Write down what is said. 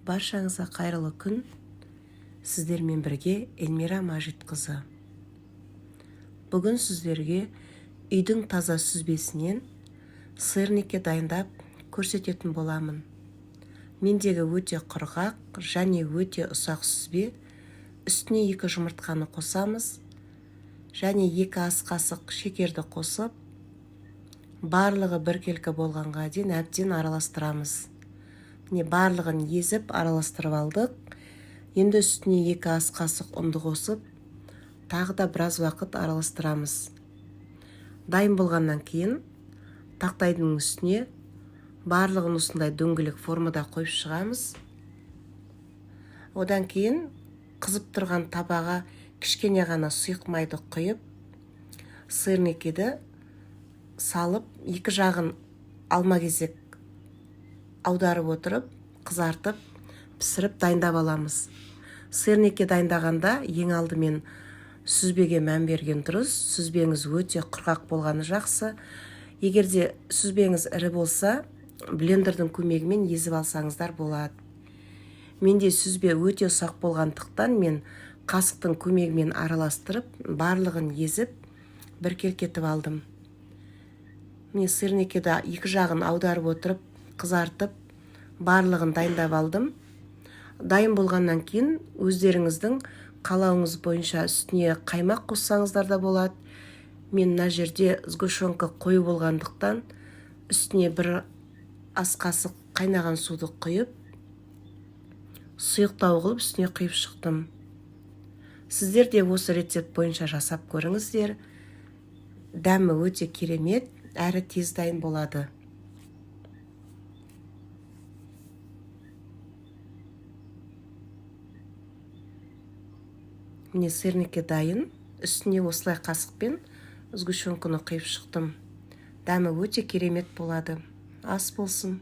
Баршаңызға қайырлы күн. Сіздермен бірге Эльмира Мажитқызы. Бүгін сіздерге үйдің таза сүзбесінен сырники дайындап көрсететін боламын. Мендегі өте құрғақ және өте ұсақ сүзбе. Үстіне 2 жұмыртқаны қосамыз және 2 ас қасық шекерді қосып, барлығы біркелкі болғанға дейін әбден араластырамыз. Міне, барлығын езіп араластырып алдық. Енді үстіне 2 ас қасық ұнды қосып, тағы да біраз уақыт араластырамыз. Дайын болғаннан кейін тақтайдың үстіне барлығын осындай дөңгелек формада қойып шығамыз. Одан кейін қызып тұрған табаға кішкене ғана сұйық майды құйып, сырникиді салып, екі жағын алма-кезек аударып отырып, қызартып, пісіріп дайындап аламыз. Сырники дайындағанда ең алдымен сүзбеге мән берген дұрыс. Сүзбеңіз өте құрғақ болғаны жақсы. Егер де сүзбеңіз ірі болса, блендердің көмегімен езіп алсаңыздар болады. Менде сүзбе өте ұсақ болғандықтан мен қасықтың көмегімен араластырып, барлығын езіп, біркелкі етіп алдым. Міне, сырникиді екі жағын аударып отырып, қызартып, барлығын дайындап алдым. Дайын болғаннан кейін өздеріңіздің қалауыңыз бойынша үстіне қаймақ қоссаңыздар да болады. Мен мына жерде сгущенка қою болғандықтан үстіне бір ас қасық қайнаған суды құйып, сұйықтау қылып үстіне құйып шықтым. Сіздер де осы рецепт бойынша жасап көріңіздер. Дәмі өте керемет, әрі тез дайын болады. Міне, сырники дайын. Үстіне осылай қасықпен сгущенканы құйып шықтым. Дәмі өте керемет болады. Ас болсын.